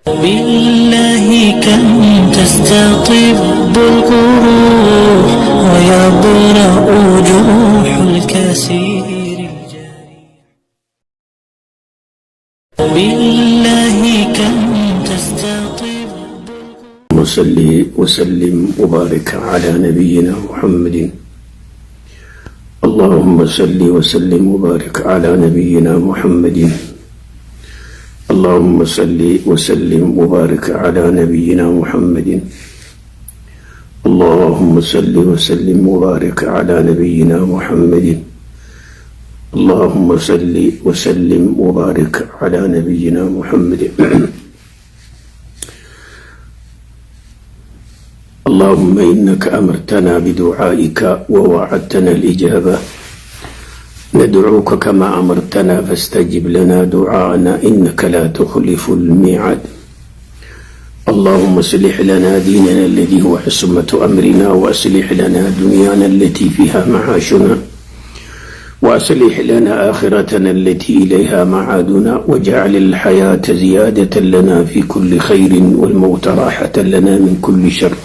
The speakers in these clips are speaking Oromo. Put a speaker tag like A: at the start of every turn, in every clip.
A: بالله كم تستطب الجروح ويبرأ جروح الكثير الجارح. بالله كم تستطب.
B: وصل وسلم وبارك على نبينا محمد. اللهم صل وسلم وبارك على نبينا محمد. اللهم صل وسلم وبارك على نبينا محمد. اللهم صل وسلم وبارك على نبينا محمد. اللهم صل وسلم وبارك على نبينا محمد. اللهم إنك أمرتنا بدعائك ووعدتنا الإجابة، ندعوك كما أمرتنا فاستجب لنا دعاءنا إنك لا تخلف الميعاد. اللهم اصلح لنا ديننا الذي هو عصمة أمرنا، وأصلح لنا دنيانا التي فيها معاشنا، وأصلح لنا آخرتنا التي إليها معادنا، واجعل الحياة زيادة لنا في كل خير، والموت راحة لنا من كل شر.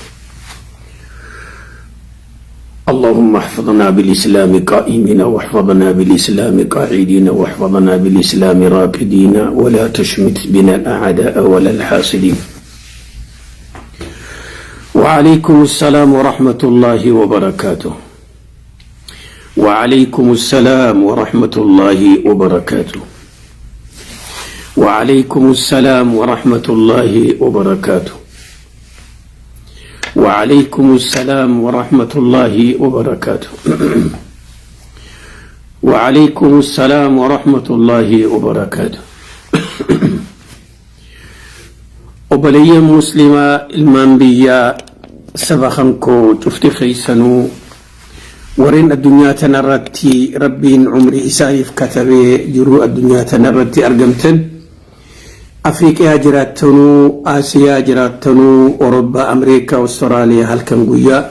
B: اللهم احفظنا بالإسلام قائمين، واحفظنا بالإسلام قاعدين، واحفظنا بالإسلام راكدين، ولا تشمت بنا الأعداء ولا الحاسدين. وعليكم السلام ورحمة الله وبركاته. وعليكم السلام ورحمة الله وبركاته. وعليكم السلام ورحمة الله وبركاته. وعليكم السلام ورحمة الله وبركاته. وعليكم السلام ورحمة الله وبركاته. Obboleeyyan Muslimaa, ilmaan biyyaa, saba kankoo cufti keessanuu, warreen addunyaa tanarratti Rabbiin umrii isaaniif katabee jiruu addunyaa tanarratti argamtan, Afriiqiyaa jiraattanuu, Aasiyaa jiraattanuu, Orobbaa, Ameerikaa, Awustiraaliyaa, halkan guyyaa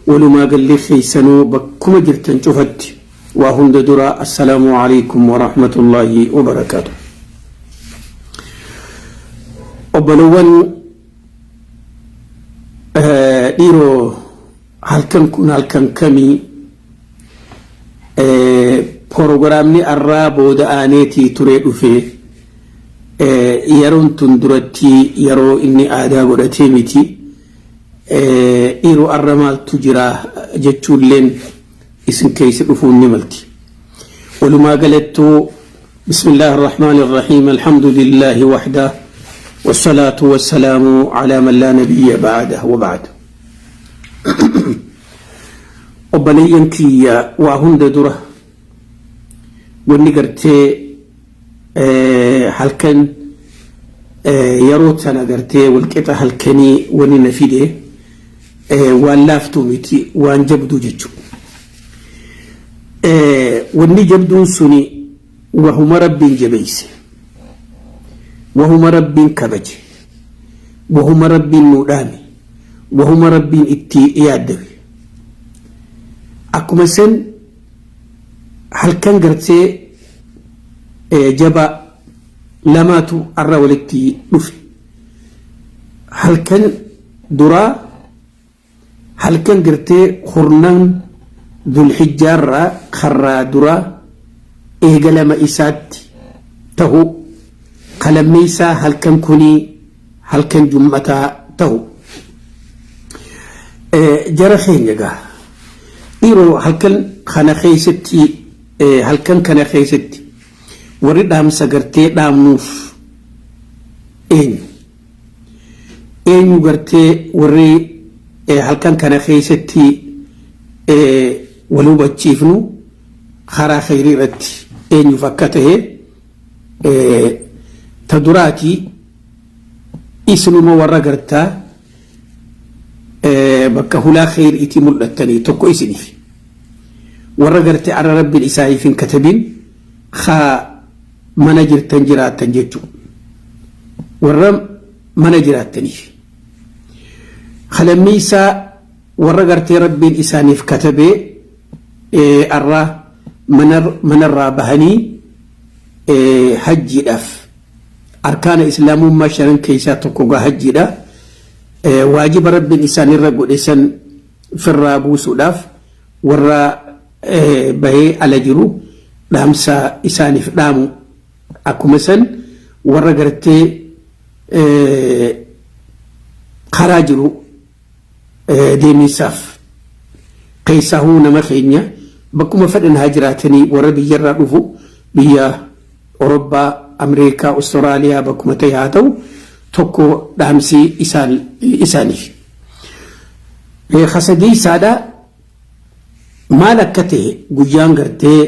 B: walumaa galli keessanuu bakkuma jirtan cufatti, waa hunda dura assalaamu alaikum warahmatullaahi wabarakaatu. Obbolowwan dhiiroo, halkan kun halkan kamii? Proogiraamni arraa booda aaneetii turee dhufee, yeroon tun duratti yeroo inni aadaa godhatee miti. Dhiiroo, arra maaltu jira jechuulleen isin keessa dhufuun ni malti. Walumaa galattuu, بسم الله الرحمن الرحيم، الحمد لله وحده، والصلاة والسلام على من لا نبي بعده، وبعد. Obboleeyyan kiyya, waa hunda dura wanni gartee halkan yeroo tana gartee walqixa halkanii wanni na fide waan laaftuu miti, waan jabduu jechuudha. Wanni jabduun suni wahuma Rabbiin jabeeyse, wahuma Rabbiin kabaje, wahuma Rabbiin nuu dhaame, wahuma Rabbiin itti yaaddawe. Akkuma san halkan gartee jaba lamaatu arra walitti dhufe. Halkan duraa, halkan gartee kurnan Dhulhijjaarraa karraa duraa eegalama isaatti tahu, kalammeeysaa halkan kunii halkan jum'ataa tahu. Jara keenya gaa dhiiroo, halkan kana keessatti, halkan kana keessatti warri dhaamsa gartee dhaamnuuf eenyu? Eenyu gartee warri halkan kana keessatti wal hubachiifnu karaa kheyrii irratti eenyuuf akka ta'e? Ta duraati isinuma warra gartaa bakka hulaa kheyriitii mul'attanii tokko isiniif. Warra gartee arra Rabbiin isaaniif hin katabin haa mana jirtan jiraattan jechuudha. Warra mana jiraattaniif. Kalammiisaa warra gartee Rabbiin isaaniif katabee arra manarraa bahanii hajjiidhaaf Arkaana islaamummaa shanan keessaa tokko gaa hajjiidha. Waajiba Rabbiin isaanirra godhe san firraa buusuudhaaf warra bahee ala jiru dhaamsa isaaniif dhaamu. Akkuma san warra gartee karaa jiru deemiinsaaf keessaahuu nama keenya bakkuma fedhan haa jiraatanii warra biyyarraa dhufu biyya Orobbaa, Ameerikaa, Austraaliyaa bakkuma ta'e haa ta'u tokko dhaamsi isaaniif. Kasadeessaadha maal akka ta'e guyyaan gartee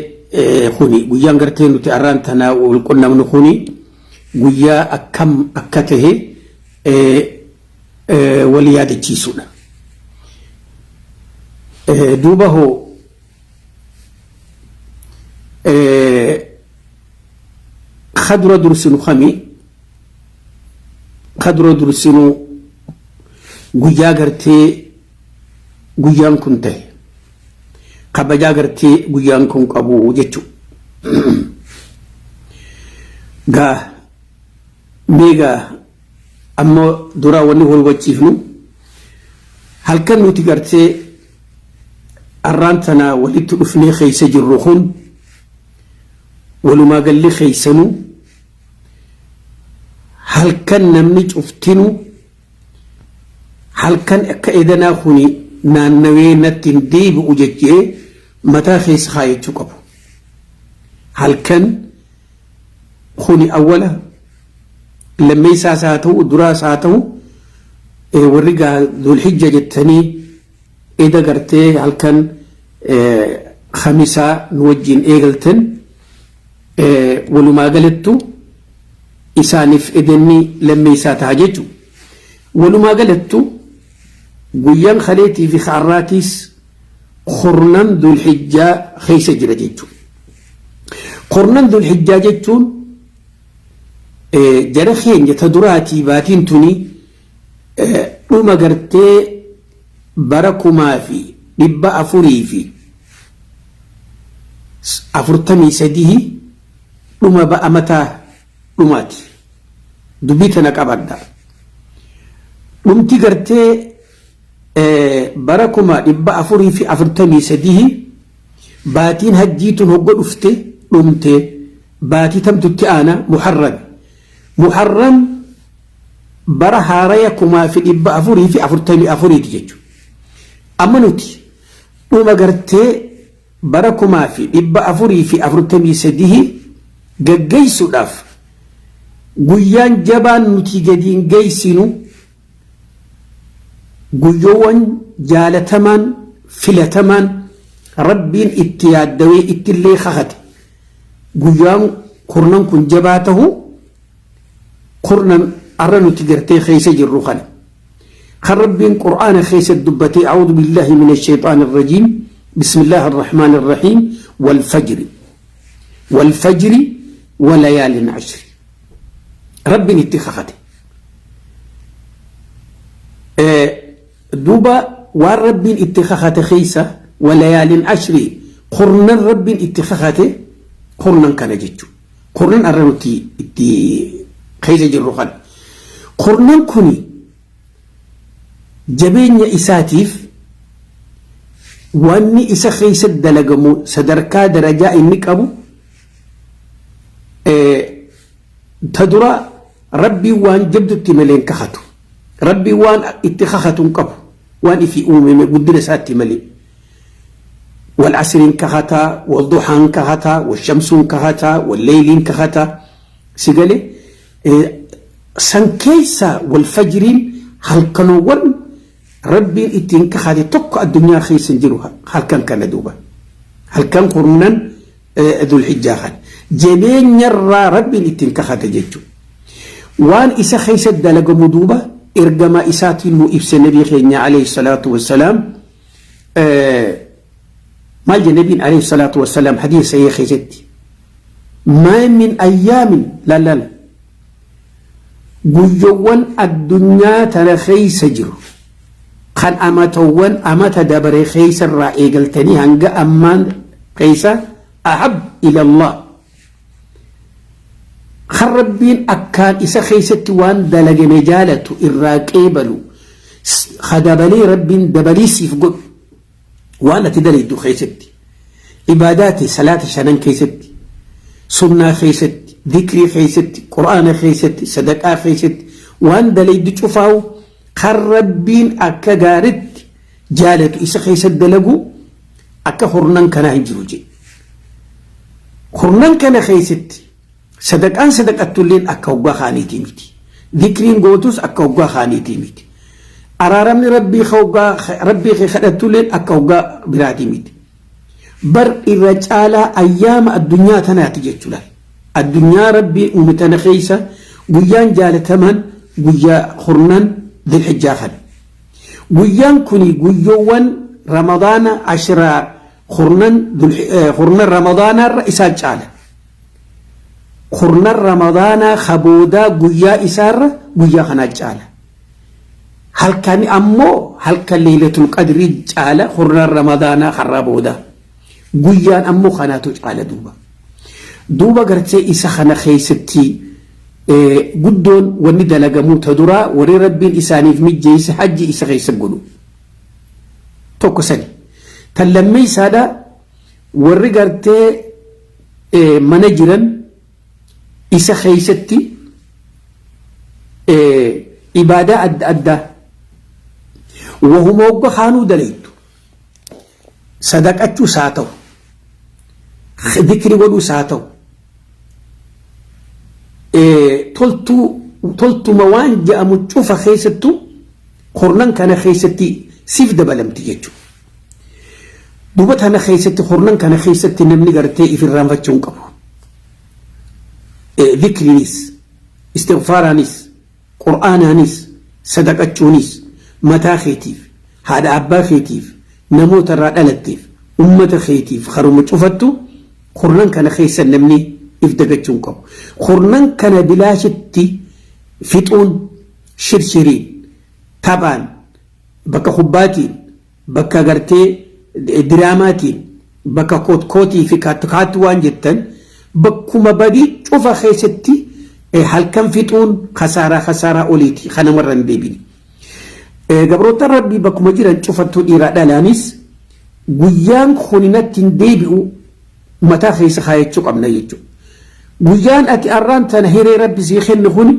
B: kuni guyyaan gartee nuti arraan tanaa wal qunnamnu kuni guyyaa akkam akka ta'e wal yaadachiisuudha. Duuba hoo ka dura dursinu kami ka dura dursinu guyyaa gartee guyyaan kun ta'e kabajaa gartee guyyaan kun qabu jechuudha. Gaa meegaa Amma duraa wanni wal hubachiifnu halkan nuti gartee arraan tana walitti dhufnee keessa jirru kun walumaa galli keessanuu halkan namni cuftinu halkan akka edanaa kuni naannawee natti hin deebi'u jechee mataa keessa kaayachuu qabu. Halkan kuni awwala lammeessaas haa ta'u duraas haa ta'u warri gaa Dhulhijja jettanii eda gartee halkan khamisaa nu wajjin eegaltan walumaa galattu isaaniif edenni lammeessaa ta'a jechuudha. Walumaa galattu guyyaan kaleetii fi har'aatiis kurnan Dhulhijjaa keessa jira jechuudha. Kurnan Dhulhijjaa jechuun jara keenya ta duraatii baatiin tuni dhuma gartee bara 1443 dhuma ba'amataa dhumaati. Dubbii tana qabadha. Dhumti gartee bara 1443 baatiin hajjii tun hogga dhufte dhumte baatii tamtutti aana Muharram. Muharram bara haaraya 1444ti jechuudha. Amma nuti dhuma gartee bara 1443 gaggeessuudhaaf guyyaan jabaan nuti gadiin geessinu Guyyoowwan jaalatamaan, filatamaan Rabbiin itti yaaddawee ittillee kakate guyyaan kurnan kun jabaa tahu kurnan arra nuti gartee keessa jirru kana. Kan Rabbiin Qur'aana keessatti dubbatee a'uudhu billaahi mina shayxaani rajiim bismillaahi arrahmaani arrahiim wal fajri wal fajri wa layaalin ashri. Rabbiin itti kakate. Duuba waan Rabbiin itti kakate keessa walayaalin ashrii kurnan Rabbiin itti kakate kurnan kana jechuudha. Kurnan arra nuti itti keessa jirru kana. Kurnan kuni jabeenya isaatiif wanni isa keessa dalagamu sadarkaa darajaa inni qabu Ta duraa Rabbiin waan jabdutti malee hin kakatu. Rabbiin waan itti kakatu hin qabu. Waan ifii uumame guddina isaatti malee. Wal asriin kakataa, wal duhaan kakataa, wal shamsuun kakataa, wal leeyliin kakataa. Si galee san keessaa wal fajriin halkanoowwan Rabbiin ittiin kakate tokko addunyaa keessa hin jiru halkan kana duuba. Halkan kurnan Dhulhijjaa kana. Jabeenyarraa Rabbiin ittiin kakate jechuudha. Waan isa keessa dalagamu duuba ergamaa isaatiin nu ibse nabii keenya alayhi salaatu wassalaam maal jedhe nabiin alayhi salaatu wassalaam hadiisa sahih keessatti maa min ayyaamin laallala guyyowwan addunyaa tana keessa jiru kan amatowwan amata dabare keessa irraa eegaltanii hanga ammaan keessa ahab ila Allah Kan Rabbiin akkaan isa keessatti waan dalagame jaalatu irraa qeebalu, ka dabalee Rabbiin dabalii siif godhu waan ati dalaydu keessatti, ibaadaati salaata shanan keessatti, sunnaa keessatti, dikrii keessatti, qur'aana keessatti, sadaqaa keessatti, waan dalaydu cufaawu kan Rabbiin akka gaaritti jaalatu isa keessatti dalagu akka hurnan kanaa hin jiru jedhe. Hurnan kana keessatti sadaqaan sadaqattulleen akka hoggaa kaaniitii miti. Dikriin gootus akka hoggaa kaaniitii miti. Araaramni Rabbii hoggaa Rabbii kee kadhattulleen akka hoggaa biraatii miti. Bar irra caalaa ayyaama addunyaa tanaati jechuudha. Addunyaa Rabbiin uume tana keessa guyyaan jaalatamaan guyyaa hurnan Dhulhijjaa kana. Guyyaan kuni guyyoowwan Ramadaana ashiraa hurnan hurnan Ramadaanaarra isaan caala. Hurnan Ramadaanaa ka boodaa guyyaa isaarra guyyaa kanaa caala. Halkan ammoo halkan Leeylatul Qadrii caala hurnan Ramadaanaa karraa boodaa. Guyyaan ammoo kanaatu caala duuba. Duuba gartee isa kana keessatti guddoon wanni dalagamuu ta duraa warri Rabbiin isaaniif mijjeesse hajji isa keessa godhu. Tokko sani. Tan lammeessaadha, warri gartee mana jiran isa keessatti ibaadaa adda addaa wahuma hogga kaanuu dalaytu, sadaqachuus haa ta'u, dikri godhuus haa ta'u, toltuu toltuma waan je'amu cufa keessattuu kurnan kana keessatti siif dabalamti jechuudha. Duuba tana keessatti, kurnan kana keessatti, namni gartee if irraanfachuu hin qabu. Dikriinis, istighfaaraanis, qur'aanaanis, sadaqachuunis, mataa keetiif, haadha abbaa keetiif, namoota irraa dhalatteef, ummata keetiif, karuma cufattu kurnan kana keessa namni if dagachuu hin qabu. Kurnan kana bilaashitti fixuun shirshiriin, taphaan, bakka kubbaatiin, bakka gartee diraamaatiin, bakka kootkootii fi kaattu waan jettan bakkuma badii cufa keessatti halkan fixuun kasaaraa kasaaraa oliiti, kanamarra hin deebine. Gabroota Rabbii bakkuma jiran cufattuu, dhiiraa dhalaanis, guyyaan kun natti hin deebi'u mataa keessa kaayachuu qabna jechuudha. Guyyaan ati arraan tana hiree Rabbi sii kennu kun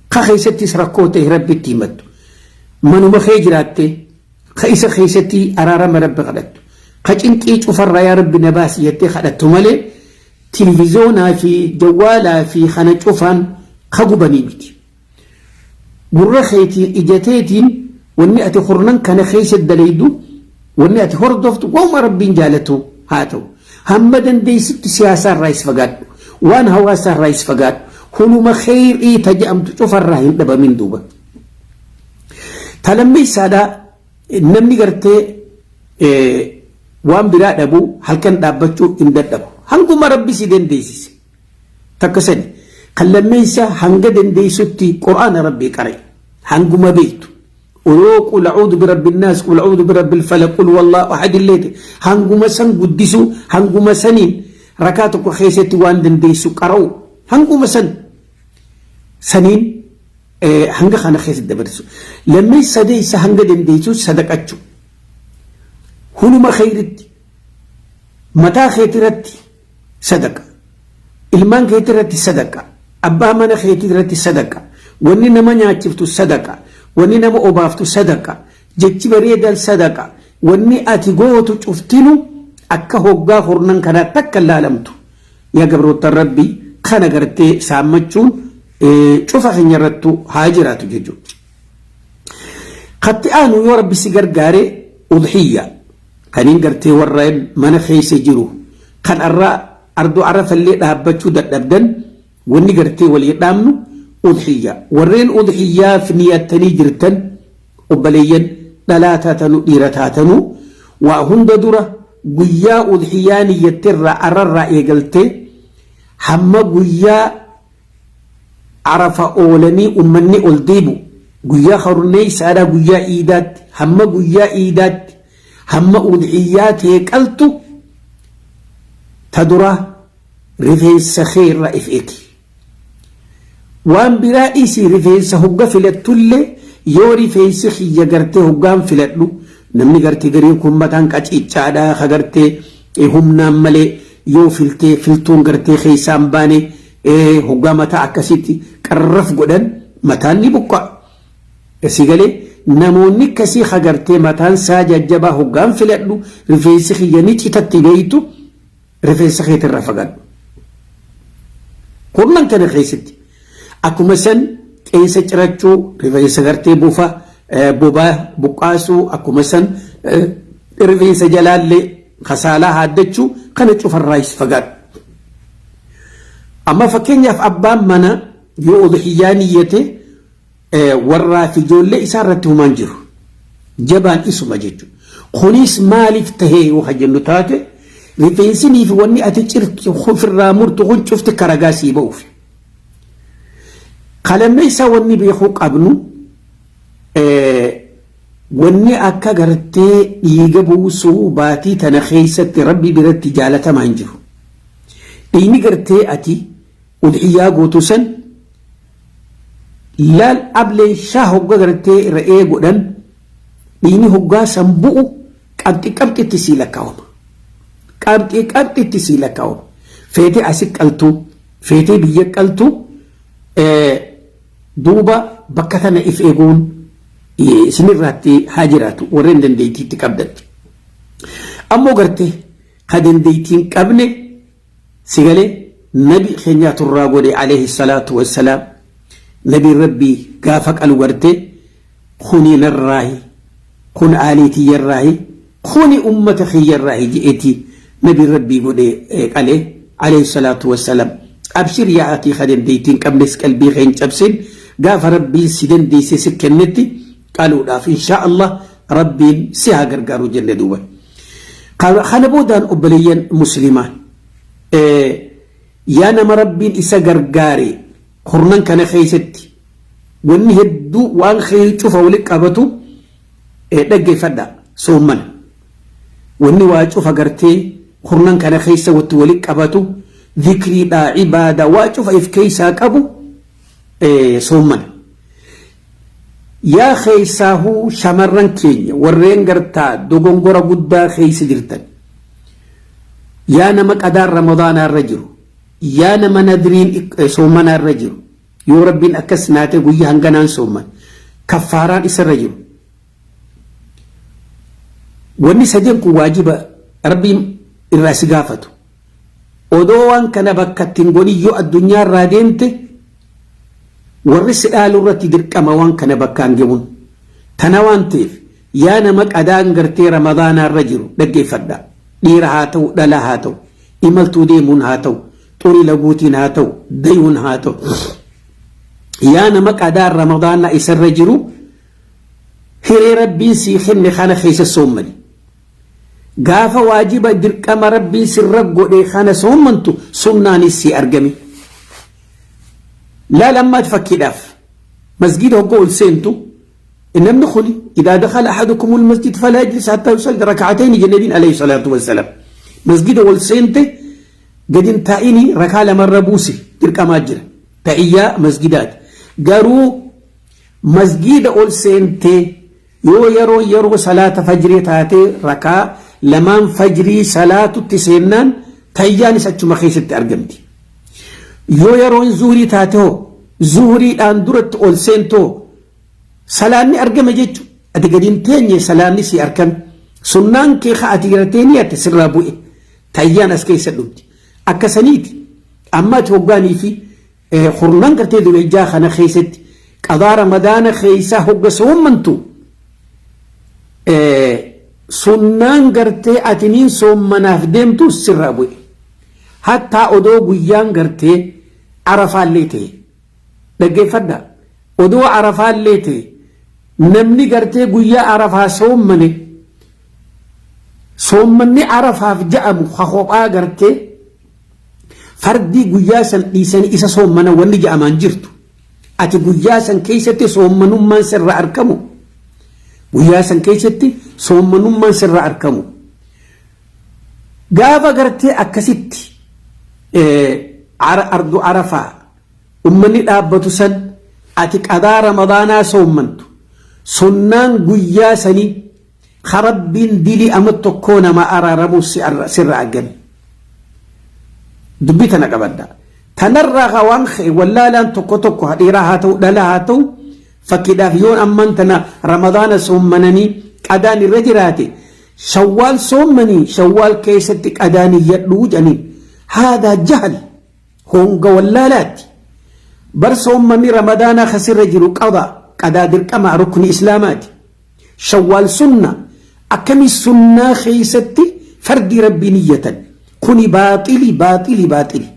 B: ka keessattis rakkoo ta'e Rabbitti himattu. Manuma kee jiraattee ka isa keessatti araarama Rabbi kadhattu. Ka cinqii cufarraa yaa Rabbi na baasi jettee kadhattu malee tilvizoonaa fi jawwaalaa fi kana cufaan ka gubanii miti. Gurra keetiin, ija teetiin, wanni ati kurnan kana keessa dalaydu, wanni ati hordoftu waanuma Rabbiin jaalatu haa ta'u. Hamma dandeessutti siyaasaa irraa is fagaadhu. Waan hawaasaa irraa is fagaadhu. Huluma kheyrii ta jedhamtu cufarraa hin dhabamin duuba. Ta lammeessaadhaa, namni gartee waan biraa dhabu halkan dhaabbachuu hin dadhabu. Hanguma Rabbi si dandeessise. Takka sadi. Kan lammeessaa, hanga dandeessutti Qur'aana Rabbii qara'i. Hanguma beektu. Odoo qul a'uudhu birabbi naas, qul a'uudhu birabbi falaq, qul wallaahu ahad illee ta'e hanguma san guddisuu, hanguma saniin rakaa tokko keessatti waan dandeessu qara'u, hanguma san saniin hanga kana keessatti dabarsu. Lammeessa sadeessa, hanga dandeessu sadaqachuu. Huluma kheyritti mataa keetirratti sadaqa. Ilmaan keetirratti sadaqa. Abbaa mana keetirratti sadaqa. Wanni nama nyaachiftu sadaqa. Wanni nama obaaftu sadaqa. Jechi bareedan sadaqa. Wanni ati gootu cuftinu akka hoggaa kurnan kanaa takka laalamtu. Yaa gabroottan Rabbi, kana gartee saammachuun cufa keenya irrattu haa jiraatu jechuudha. Katti aanu, yoo Rabbi si gargaare, udhiyya. Kaniin gartee warreen mana keessa jiru kan arraa ardoo Arafallee dhaabbachuu dadhabdan, wanni gartee walii dhaamnu udhiyya. Warreen udhiyyaaf niyattanii jirtan, obboleeyyan dhalaa taatanu, dhiira taatanuu, waa hunda dura guyyaa udhiyyaa niyyatterraa arrarraa eegaltee hamma guyyaa Arafa oolanii ummanni ol deebi'u, guyyaa harunneessaadhaa, guyyaa iidaatti, hamma guyyaa iidaatti, hamma udhiyyaa tee qaltu, ta duraa rifeensa kee irraa if eegi. Waan biraa dhiisii rifeensa hogga filattullee, yoo rifeensi kiyya gartee hoggaan filadhu namni gartee gariin kun mataan qaciichaadha, ka gartee humnaan malee yoo filtee filtuun gartee keessaan baane, hoggaa mataa akkasitti qarraf godhan mataan ni buqqa'a. Si galee, namoonni akkasii ka gartee mataan isaa jajjabaa hoggaan filadhu rifeensi kiyya ni citatti beeytu, rifeensa keetirraa fagaadhu. Kurnan kana keessatti akkuma san qeensa cirachuu, rifeensa gartee bufa bobaa buqqaasuu, akkuma san rifeensa jalaallee kasaalaa haaddachuu kana cufarraayis fagaadhu. Amma fakkeenyaaf abbaan mana yoo udhiyyaa niyyate, warraa fi ijoollee isaa irratti humaan jiru. Jabaan isuma jechuudha. Kunis maaliif tahee yoo jennu taate, rifeensinii fi wanni ati cirtu ofirraa murtu kun cufti karagaa sii ba'uuf. Qalamni isaa wanni beekuu qabnu, wanni akka gartee dhiiga buusuu baatii tana keessatti Rabbi biratti jaalatamaa hin jiru. Dhiigni gartee ati udhiyyaa gootu san laal, ableen shaa hogga gartee re'ee godhan, dhiigni hoggaa san bu'u qabxi qabxitti sii lakkaawama. Qabxii qabxitti sii lakkaawama. Feetee asi qaltuu, feetee biyya qaltuu, duuba bakka tana if eeguun isinirraatti haa jiraatu warreen dandeettiitti qabdatti. Ammoo gartee ka dandeettiin qabne, sigalee, nabi keenyaa turraa godhe alayhi salaatu wassalaam. Nabiin Rabbii gaafa qalu gartee kuni narraahi, kun aaliitiyyarraahi, kuni ummata kiyyarraahi je'eeti nabiin Rabbii godhe qalee alayhi salaatu wassalaam. Abshir yaa atii ka dandeettiin qabnes, qalbii kee hin cabsin. Gaafa Rabbiin si dandeesse si kennetti qaluudhaaf inshaa Allah Rabbiin si haa gargaaru jenne. Duuba kana boodaan, obboleeyyan muslimaa, yaa nama Rabbiin isa gargaare, kurnan kana keessatti wanni hedduu waan kheyri cufa walitti qabatu dhaggeeffadha, soommana. Wanni waa cufa gartee kurnan kana keessa watti walitti qabatu, zikriidha, ibaada waa cufa if keessaa qabu soommana. Yaa keessaahuu shamarran keenya warreen gartaa dogongora guddaa keessa jirtan, yaa nama qadaan Ramadaanaa irra jiru, yaa nama nadriin soommanaa irra jiru, yoo Rabbiin akkas naatee guyyaa hanganaan soomman kaffaaraan isarra jiru. Wanni sadeen kun waajiba Rabbiin irraa si gaafatu. Odoo waan kana bakka ittiin godhin yoo addunyaa irraa deemte, warri si dhaalu irratti dirqama waan kana bakkaan gahuun. Tana waan ta'eef, yaa nama qadaan gartee Ramadaanaa irra jiru dhaggeeffadha. Dhiira haa ta'u, dhalaa haa ta'u, imaltuu deemuun haa ta'u, xurii laguutiin haa ta'u, dayuun haa ta'u. Yaa nama qadaan Ramadaanaa isarra jiru, hiree Rabbiin sii kenne kana keessa soommani. Gaafa waajiba dirqama Rabbiin sirra godhe kana soommantu sunnaanis sii argame. Laal, ammaat fakkiidhaaf masgiida hogga ol seentu namni kuni إذا دخل أحدكم المسجد فلا يجلس حتى يصلي ركعتين jedhe nabiin عليه الصلاة والسلام. Masgiida ol seente gadi hin taa'ini, rakaa lamarra buusi, dirqamaa jira. Ta'iyyaa masgidaati. Garuu masgiida ol seentee yoo yeroo salaata fajrii taatee rakaa lamaan fajrii salaatutti seennaan, ta'iyyaanis achuma keessatti argamti. Yoo yeroon zuhurii taate hoo, zuhuriidhaan duratti ol seentoo salaanni argame jechuudha. Ati gadi hin teenye, salaanni si argame. Sunnaan kee ka ati gartee ni ati sirraa bu'e. Ta'iyyaan as keessa dhumti. Akkasaniiti. Amma ati hoggaanii fi kurnan gartee Dhulhijjaa kana keessatti qadaa Ramadaana keessaa hogga soommantu, sunnaan gartee ati niin soommanaaf deemtu sirraa bu'e. Hattaa odoo guyyaan gartee Arafaallee ta'e, dhaggeeffadha, odoo Arafaallee ta'e, namni gartee guyyaa Arafaa soommane, soommanni Arafaaf ja'amu kophaa gartee fardii guyyaa san dhiisanii isa soommana wanni ja'amaan jirtu. Ati guyyaa san keessatti soommanummaan sirra argamu. Guyyaa san keessatti soommanummaan sirra argamu. Gaafa gartee akkasitti ardu Arafaa
C: Ummanni dhaabbatu san ati qadaa Ramadaanaa soommantu sunnaan guyyaa sanii ka Rabbiin dilii ama tokkoo nama araaramuu sirra argame. Dubbii tana qabadha. Tanarraa ka waan ka'e wallaalaan tokko tokko dhiiraa haa ta'u dhalaa haa ta'u, fakkiidhaaf yoon amman tana Ramadaana soommananii qadaan irra jiraate, Shawwaal soommanii Shawwaal keessatti qadaan iyyadhuu jedhaniin. Haadaa jahal, honga wallaalaatti. Bar soommanni Ramadaanaa kasirra jiru qada, qadaa dirqama rukni Islaamaati. Shawwaal sunna, akkamii sunnaa keessatti fardii Rabbii niyyatan? Kuni baaxili, baaxili, baaxili.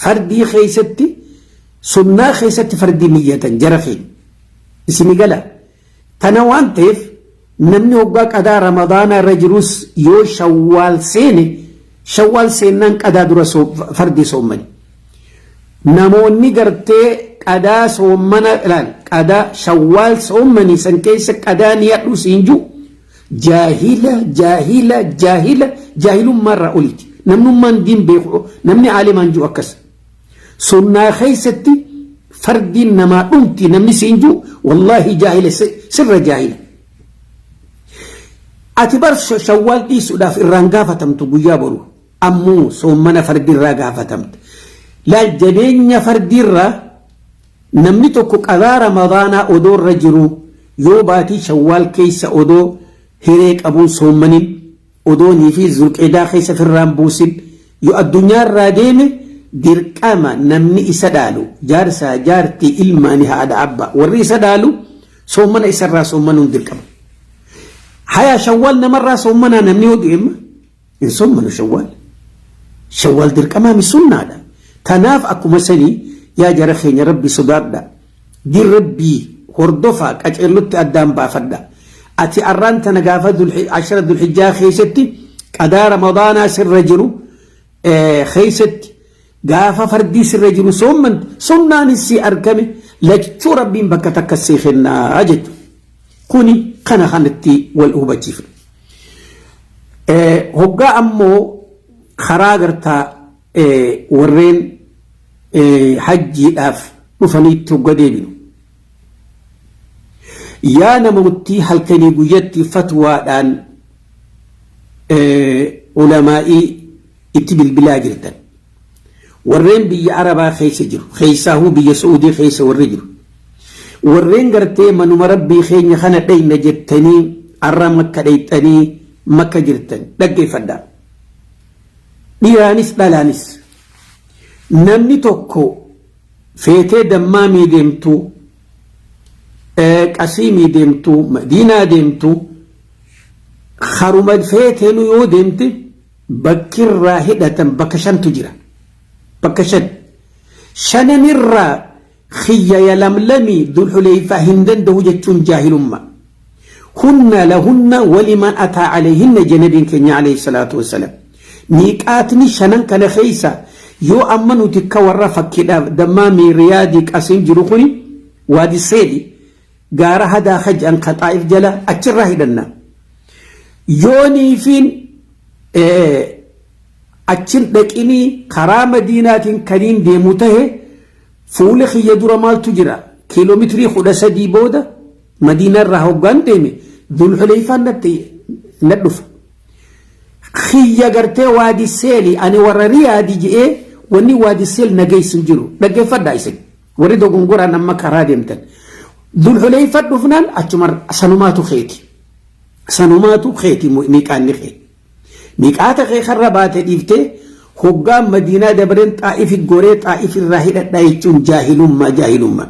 C: Fardii keessatti, sunnaa keessatti fardii niyyatan jara keenya. Isini gala. Tana waan ta'eef namni hoggaa qadaa Ramadaanaa irra jirus yoo Shawwaal seene, Shawwaal seennaan qadaa dura fardii soommani. Namoonni gartee qadaa soommana ilaal, qadaa Shawwaal soommanii san keessa qadaa niyadhu siin jiru jaahila, jaahila, jaahila, jaahilummaa irraa oliiti. Namnummaan diin beeku, namni aalimaan jiru akkas. Sunnaa keessatti fardiin namaa dhumti namni siin jiru wallaahi jaahila, sirra jaahila. Ati bar Shawwaal dhiisuudhaaf irraan gaafatamtu guyyaa boru, ammoo soommana fardiirraa gaafatamta. Laal, jabeenya fardiirraa namni tokko qadaa Ramadaanaa odoo irra jiru yoo baatii Shawwaal keessa odoo hiree qabuun soommanin, odoonii fi Zulqeedaa keessa firraan buusin yoo addunyaa irraa deeme, dirqama namni isa dhaalu, jaarsaa, jaartii, ilmaani, haadha, abbaa, warri isa dhaalu soommana isarraa soommanuun dirqama. Haya, Shawwaal namarraa soommanaa namni yoo du'e hin soommanu Shawwaal. Shawwaal dirqamaa mi sunnaadha. Tanaaf akkuma sanii yaa jara keenya, Rabbi sodaadha. Diin Rabbii hordofaa, qaceellotti addaan baafadha. Ati arraan tana gaafa 10 Dulhijjaa keessatti qadaa Ramadaanaa sirra jiru keessatti gaafa fardii sirra jiru soomman sunnaanis si argame, lachuu Rabbiin bakka takka si kennaa jechuudha. Kuni kana kanatti wal hubachiifna. Hoggaa ammoo karaa gartaa warreen hajjiidhaaf dhufaniitti hogga deebinu. Yaa namoottii halkanii guyyatti fatwaadhaan ulamaa'ii itti bilbilaa jirtan. Warreen biyya Arabaa keessa jiru, keessaahuu biyya Su'uudii keessa warri jiru. Warreen gartee manuma Rabbii keenya kana dheyna jettanii arra Makka dheyxanii Makka jirtan, dhaggeeffadhaa. Dhiiraanis dhalaanis namni tokko feetee Dammaamii deemtu, Qasiimii deemtu, Madiinaa deemtu, haruma feeteenu yoo deemte bakkirraa hidhatan bakka shantu jira. Bakka shan. Shananirraa khiyya Yalamlamii Dulhuleeyfaa hin danda'u jechuun jaahilummaa. Hunna lahunna waliman ataa alayhinna jenabiin keenya alayhi salaatu wassalaam. Miiqaatni shanan kana keessa yoo amma nuti ka warra fakkiidhaaf Dammaamii, Riyaadii, Qasiim jiru kuni Waadi Seeli gaara hadaa kaj'an ka Xaa'if jala achirraa hidhanna. Yooniifiin achin dhaqinii karaa Madiinaatiin kaniin deemu tahe fuula kiyya dura maaltu jira? Kiiloomeetirii 13 booda Madiinaa irraa hoggaan deeme Dulxuleeyfaan natti na dhufa. Kiyya gartee Waadi Seeli ani warra Riyaadi je'ee wanni Waadi Seel na geessu hin jiru. Dhaggeeffadhaa isin warri dogongoraan amma karaa deemtan. Dulxuleeyfa dhufnaan achuma sanumaatu keeti. Sanumaatu keeti miiqaanni kee. Miiqaata kee karra baate dhiiftee hoggaan Madiinaa dabareen Xaa'ifi goree Xaa'if irraa hidhadhaa jechuun jaahilummaa, jaahilummaa.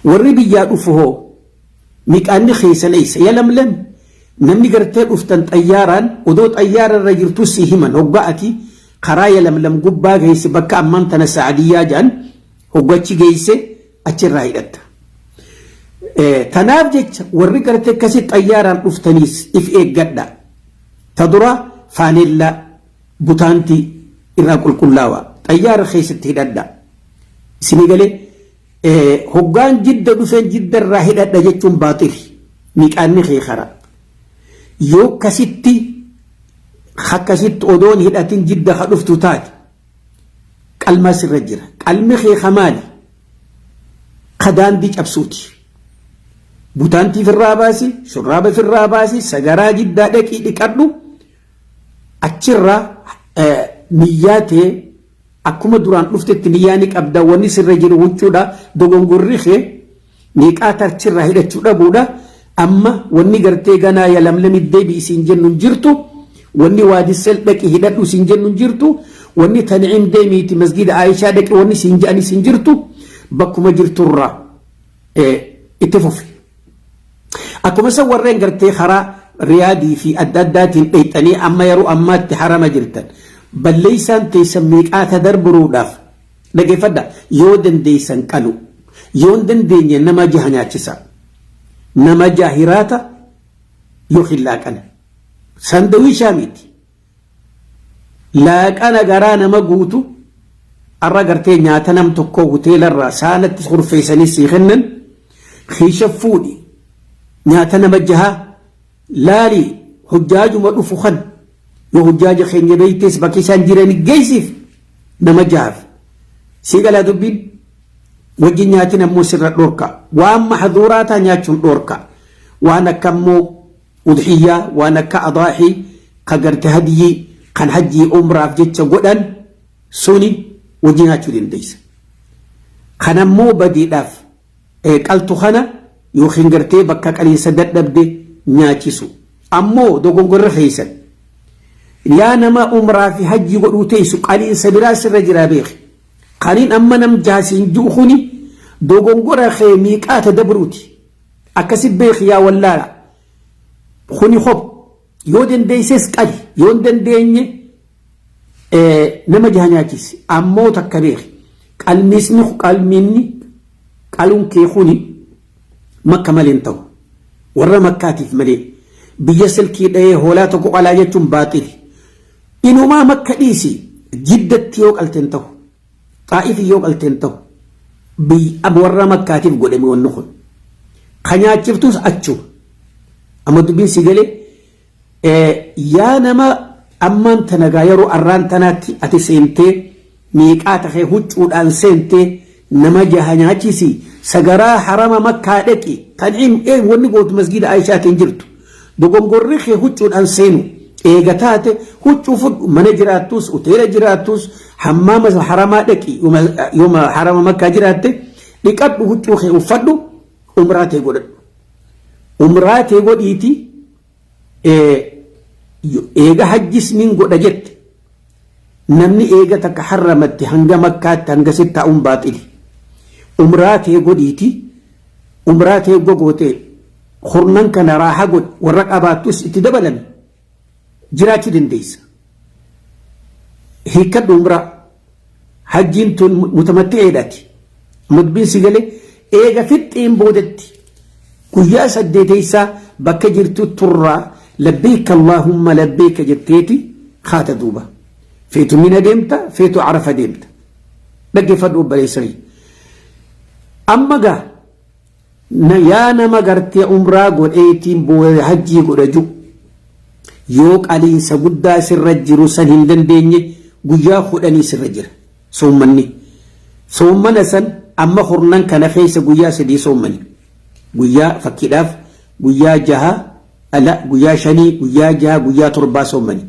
C: Warri biyyaa dhufu hoo miiqaanni keessan eessa? Yalamlam namni gartee dhuftan xayyaaraan odoo xayyaara irra jirtu si himan, hoggaa ati karaa Yalamlam gubbaa geesse, bakka ammaan tana Saadiyyaa jedhan hoggachi geesse achirraa hidhatta. Tanaaf jecha warri gartee akkasii xayyaaraan dhuftaniis if eeggadha. Ta dura faaneellaa butaantii irraa qulqullaawaa xayyaara keessatti hidhadha. Isinii galee hoggaan Jidda dhufeen Jidda irraa hidhadha jechuun baaxili. Miiqaanni kee karaa. Yoo akkasitti odoon hidhatin Jidda ka dhuftu taate qalmaa sirra jira. Qalmi kee ka maali? Ka daandii cabsuuti. Butaantii firraa baasi, shurraaba firraa baasi, sagaraa jiddaa dhaqii dhiqadhu achirraa niyyaa tee akkuma duraan dhuftetti niyyaa ni qabda wanni sirra jiru huccuudha dogongorri kee miiqaata achirraa hidhachuu dhabuudha amma wanni gartee ganaa yalamlami deebi isiin jennu hin jirtu wanni waadissel dhaqi hidhadhu isiin jennu hin jirtu wanni taniciim deemiiti masgida Aayishaa dhaqi wanni siin je'anis hin jirtu bakkuma jirturraa itti fufi. Akkuma isa warreen gartee karaa Riyaadii fi adda addaatiin dheeyxanii amma yeroo ammaatti harama jirtan balleessaan teessan miiqaata darburuudhaaf dhageeffadha yoo dandeessan qalu yoo hin dandeenye nama jaha nyaachisa nama jaha hiraata yookiin laaqana sandawishaa miti laaqana garaa nama guutu arra gartee nyaata nam tokkoo hoteelarraa saalatti kurfeessanii sii kennan kiisha fuudhi nyaata nama jaha laali hujjaajuma dhufu kan yoo hujjaaja keenya beeytees bakka isaan jiran geessiif nama jahaaf sii galaa dubbiin wajjin nyaatin ammoo sirra dhorka waan mahduuraataa nyaachuun dhorka waan akka ammoo udhiyyaa waan akka adaaxii ka garte hadyii kan hajjii umraaf jecha godhan suni wajjin nyaachuu dandeessa. Kan ammoo badiidhaaf qaltu kana yookiin gartee bakka qaliinsa dadhabde nyaachisu. Ammoo dogongorra keessan yaa nama umraa fi hajjii godhuu teessu qaliinsa biraa sirra jiraa beeki. Kaniin amma nam jaasiin ji'u kuni dogongora kee miiqaata dabruuti. Akkasi beeki yaa wallaala. Kuni hop yoo dandeesses qali yoo hin dandeenye nama jaha nyaachisi ammoo takka beeki qalmisni qalminni qaluun kee kuni makka malee hin ta'u warra makkaatiif malee biyya silkii dhahee hoolaa tokko qalaa jechuun baaxili inumaa makka dhiisi jiddatti yoo qalte hin ta'u xaa'ifi yoo qalte hin ta'u biyya warra makkaatiif godhame wanni kun ka nyaachiftus achuma amma dubbiin si galee yaa nama ammaan tana gaa yeroo arraan tanaatti ati seentee miiqaata kee huccuudhaan seentee nama jaha nyaachisi sagaraa harama makkaa dhaqi tan'iim wanni gootu masgiida Aayishaatiin jirtu dogongorri kee huccuudhaan seenu eega taate huccuu fudhu mana jiraattus hoteela jiraattus hammaama haramaa dhaqi yooma harama makkaa jiraatte dhiqadhu huccuu kee uffadhu umraa tee godhadhu umraa tee godhiiti eega hajjis nin godha jette namni eega takka harramatti hanga makkaatti hanga sitti taa'uun baaxili umraa tee godhiiti umraa tee gogoote kurnan kana raaha godhi warra qabaattus itti dabalami jiraachuu dandeessa hiikkadhu umraa hajjiin tun mutamatti'eedhaati mudbiin si galee eega fixxiin boodetti guyyaa saddeeteessaa bakka jirtu turraa labbeeka allaahumma labbeeka jetteeti kaata duuba feetu mina deemta feetu arafa deemta dhaggeeffadhu obboleessa kiyya amma gaa yaa nama gartee umraa godheetiin booda hajjii godha jiru yoo qaliinsa guddaa sirra jiru san hin dandeenye guyyaa kudhanii sirra jira soommanni soommana san amma kurnan kana keessa guyyaa sadii soommani guyyaa fakkiidhaaf guyyaa jaha ala guyyaa shanii guyyaa jaha guyyaa torbaa soommani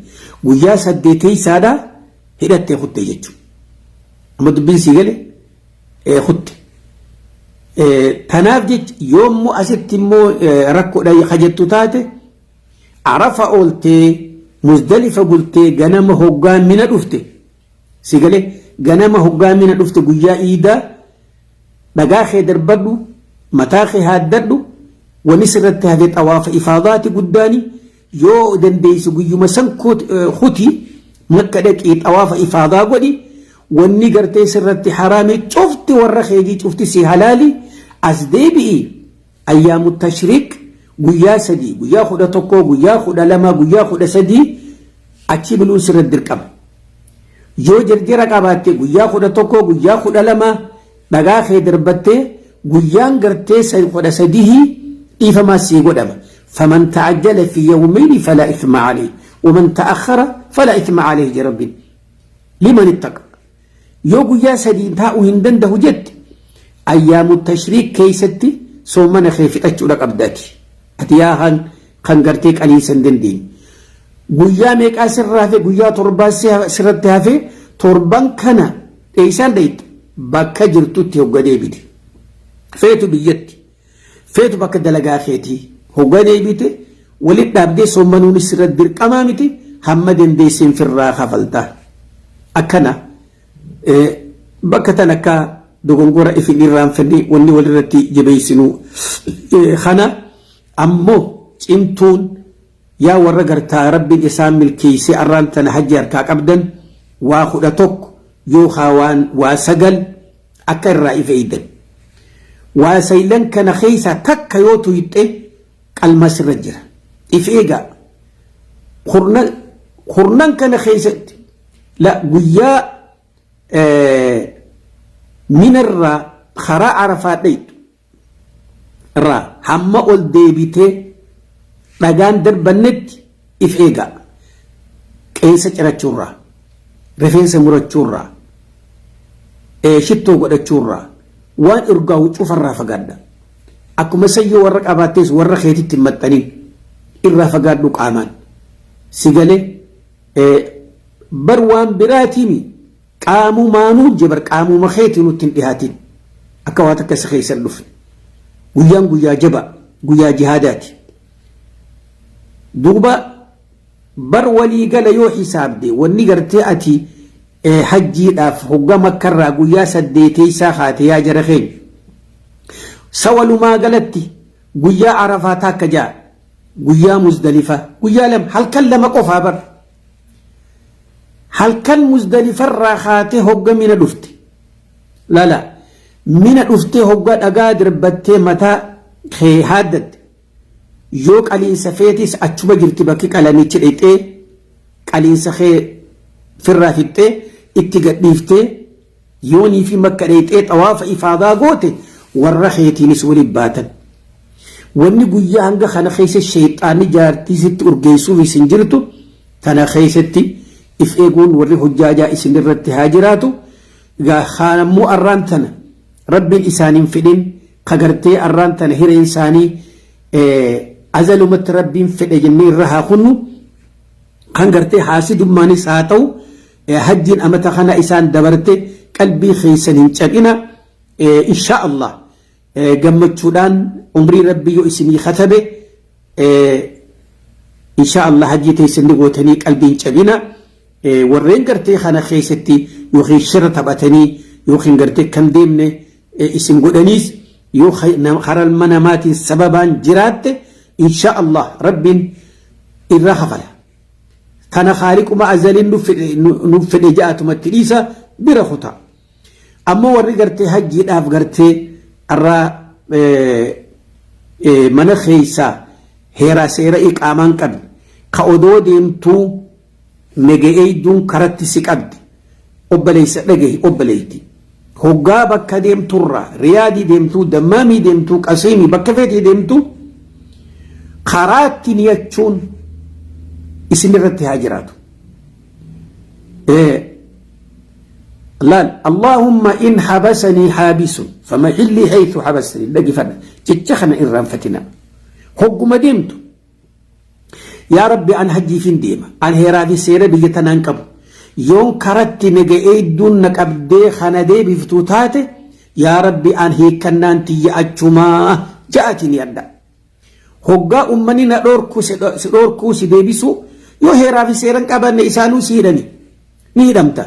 C: guyyaa saddeeteessaadha hidhattee kutte jechuudha amma dubbiin sii gale kutte. Tanaaf jecha yoommoo asitti immoo rakkoodha kajettu taate arafa ooltee muzdalifa bultee ganama hoggaa mina dhufte si galee ganama hoggaa mina dhufte guyyaa iidaa dhagaa kee darbadhu mataa kee haaddadhu wani sirratti hafe xawaafa ifaadaati guddaani yoo dandeessu guyyuma san kuti makka dhaqii xawaafa ifaadaa godhi wanni gartee sirratti haraami cufti warra keetii cufti si halaali as deebi'i ayyaamu tashriik guyyaa sadii guyyaa kudha tokko guyyaa kudha lama guyyaa kudha sadii achi biluun sirra dirqama yoo jarjara qabaatte guyyaa kudha tokko guyyaa kudha lama dhagaa kee darbattee guyyaan gartee kudha sadihii dhiifamaa sii godhama faman ta'ajjala fi yawmayni falaa ithma alayhi waman ta'akhara falaa ithma alayhi jedha rabbiin liman ittaqa yoo guyyaa sadii taa'uu hin danda'u jette Ayyaamu tashriik keessatti soomana kee fixachuudha qabda ati. Ati yaa kan kan gartee qaliinsa hin dandeenye. Guyyaa meeqaa sirraa hafe guyyaa torbaa sirratti hafe torban kana dheeysaan dheeyxa bakka jirtutti hogga deebite. Feetu biyyatti feetu bakka dalagaa keetii hogga deebite walit dhaabdee soommanuunis sirratti dirqamaa miti hamma dandeesseen firraa kafalta. Akkana bakka tan akka dogongora ifin irraanfanne wanni walirratti jabeessinu kana ammoo cimtuun yaa warra gartaa rabbiin isaan milkeessee arraan tana hajji harkaa qabdan waa 11 yookaa waan waa 9 akka irraa if eeydan. Waa saylan kana keessaa takka yoo tuyxe qalma sirra jira. If eegaa. Kurnan kana keessatti la guyyaa minarraa karaa arafaa dhayxu irraa hamma ol deebitee dhagaan darbannetti if eegaa. Qeensa cirachuurraa, rifeensa murachuurraa, shittoo godhachuurraa, waan urgaa'u cufarraa fagaadha. Akkuma sayyoo warra qabaattees warra keetitti hin maxxanin irraa fagaadhu qaamaan. Si galee bar waan biraatiimi qaamumaanuu je bar qaamuma keetii nutti hin dhihaatin akka waa takka si keessa hin dhufne. Guyyaan guyyaa jaba guyyaa jihaadaati. Duuba bar walii gala yoo hisaabde wanni gartee ati hajjiidhaaf hogga makkarraa guyyaa saddeeteessaa kaate yaa jara keenya. Sa walumaa galatti guyyaa arafaa takka ja'a guyyaa muzdalifaa guyyaa lama halkan lama qofaa bar. Halkan muzdalifarraa kaatee hogga mina dhufte. Lala mina dhuftee hogga dhagaa darbattee mataa kee haaddatte. Yoo qaliinsa feetis achuma jirti bakki qalanichi dhexee qaliinsa kee firraa fixxee itti gadhiiftee yoonii fi makka dhexee xawaafa ifaadaa goote warra keetiinis waliin baatan. Wanni guyyaa hanga kana keessa sheexaanni jaartii sitti urgeessuuf isin jirtu tana keessatti if eeguun warri hojjaajaa isin irratti haa jiraatu. Egaa kaan ammoo arraan tana rabbiin isaan hin fedhin ka gartee arraan tana hireen isaanii azalumatti rabbiin fedhe jennee irra haa kunnu kan gartee haasidummaanis haa ta'u hajjiin amata kana isaan dabarte qalbii keessan hin cabina insha Allah gammachuudhaan umrii rabbii yoo isinii katabe insha Allah hajjii teessan ni gootanii qalbii hin cabina warreen gartee kana keessatti yookiin shira taphatanii yookiin gartee kan deemne isin godhaniis yoo karaa ilma namaatiin sababaan jiraatte insha Allah rabbiin irraa kafala. Kana haaliquma azaliin nuuf fedhe ja'atumatti dhiisa bira kutaa. Ammoo warri gartee hajjiidhaaf gartee irraa mana keessaa heeraa seera iqaamaan qabne ka odoo deemtuu naga'eeyduun karatti si qabdi obboleessa dhagahi obboleetti hoggaa bakka deemturraa riyaadii deemtuu dammaamii deemtuu qasiimii bakka feetii deemtu karaatti niyachuun isin irratti haa jiraatu. Laal Allahumma in habasanii haabisun famahillii haythu habasanii dhagifadha jecha kana irraanfatina hogguma deemtu Yaa Rabbi an hajjiifin deema. An heeraa fi seera biyya tanaan qabu. Yoon karatti naga eegduun na qabdee kana deebiftu taate yaa Rabbi an hiikkannaan tiyya achumaa ja'ati ni adda. Hoggaa ummanni na dhorku si dhorkuu si deebisuu yoo heeraa fi seera hin qabanne isaanuu si hidhani ni hidhamta.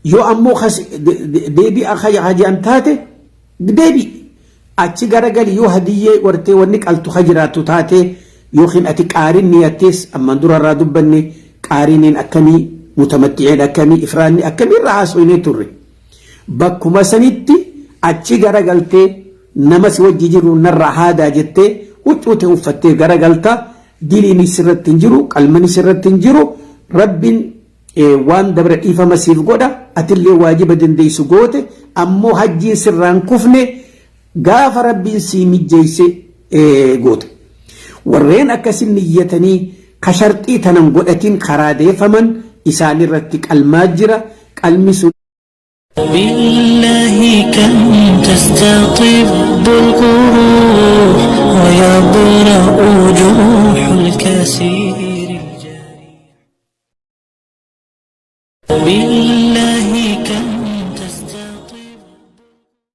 C: Yoo ammoo deebi'a haji'an taate deebi'i. Achi garagali yoo hadiyyee wartee wanni qaltu ka jiraattu taate yookiin ati qaarin niyattees ammaan dura irraa dubbanne qaariniin akkamii mutamatti'een akkamii ifraanni akkamii irraa haasofnee turre. Bakkuma sanitti achi garagaltee nama si wajji jiru narraa haadaa jettee huccuu tee uffattee garagalta diliinis sirratti hin jiru qalmanis sirratti hin jiru rabbiin waan dabre dhiifama siif godha atillee waajiba dandeessu goote ammoo hajjiin sirraan kufne gaafa rabbiin sii mijjeesse goota. Warreen akkasin niyyatanii ka sharxii tanan godhatin karaa deefaman isaanirratti qalmaa jira qalmi sun.
A: بالله كم تستطب القروح ويبرأ جروح الكثير الجاري. بالله